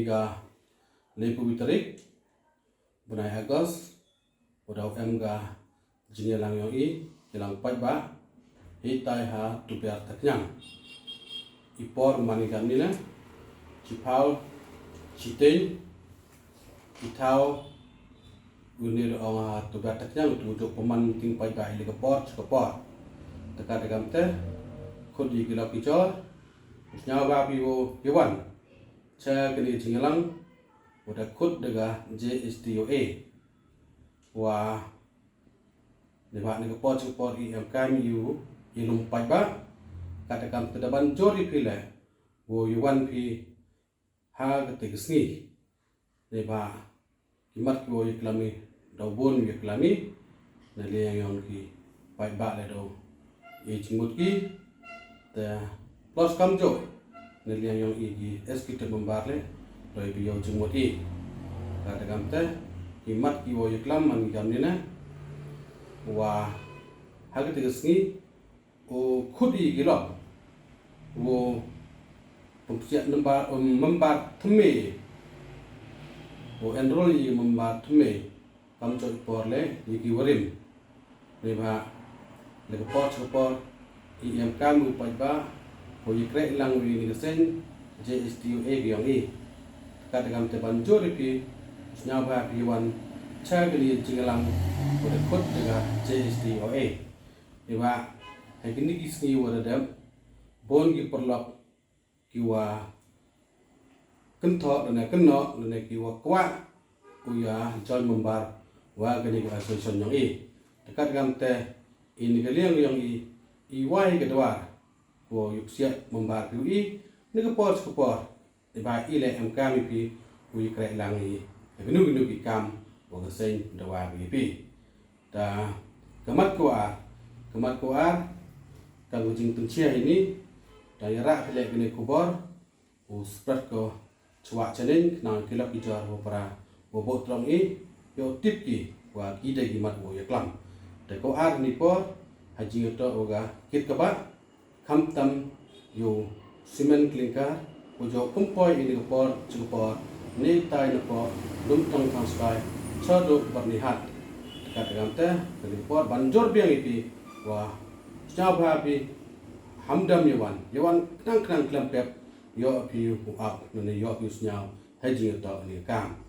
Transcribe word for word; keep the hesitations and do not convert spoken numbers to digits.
Ka laiphew tarik bnai August, u dei u em ka jingïalang yong i, ïalang paidbah, hi tai ha Tuber Takñang. I por man i kam ni na, chiphaw, chiteng, i thaw, une da ong ha Tuber Takñang, tu jok paman ting paidbah i le ka por, cha ka por. Te ka da kam te, khut i ki lok ki jor, sñiaw ba phi u, i wan. Cha kani jingïalang, u da khut da ka J H T O A. Wa, ne ba ne ka por cha ka por i em kam i u, i lum paidbah, ka da kam te da ban jor i phi le, u i wan phi, ha ka te ka sngi. Ne ba, ki mat ki u i klam i, da u bun i klam i, ne liang yong ki, paidbah le da u, i jingmut ki, te plus kam jok, ne liang yong i ki executive member le, da i phi u jingmut i. Ka da kam te, ki mat ki u i klam man ki kam ni na, wa, ha ka te ka sngi, u khut i ki lok, u pynpsiah member, um, member thymme, u enroll i member thymme, kam choi por le, i ki warim. Ne ba, le ka por cha ka por, i em kam u paidbah, u i kreh lang u i ni ka seng, J H T O A ki yong i. Ka da kam te ban jor i phi, sñiaw ba phi wan, cha kani jingïalang, u da khut da ka J H T O A. Iwa, ha kini ki sngi wa da dep, bun ki paralok ki wa kynthoh, lane kynnoh, lane ki wa kwah, u ya join member, wa kani ka association yong i. Te ka da kam te, i ni ka liang yong i, i wai ka dwar, ko yuk siat member ki u i, ni ka por cha ka por, Iba i le em kam i phi, u i kreh lang i, kanu kanu ki kam, wa ka seng da wa i phi. Ta, ka mat ko ar, ka mat ko ar, ka ngu jingpynshai ini, ta ya rak phi le kane khubor, u spread ko chwa chaneng, khnang ki lok ki jor wa para, wa bok trong i, yo tip ki, wa ki da ki mat wa ya klam. Ta ko ar ni por, ha jing to wa ga, kit ka ba, Khamtam ïa u cement clinker, u jok kum poi ini ka por, cha ka por, ni tai na por, lum tong tang skai, cha duk bar ni hat. Ka te kam te, ka ni por, ban jor biang i phi, wa, sñiaw bha phi, ham dam ïa wan, ïa wan, knang knang klam pep, ïoh phi u ap, nane ïoh phi u sñiaw, ha jingïatoh ni kam.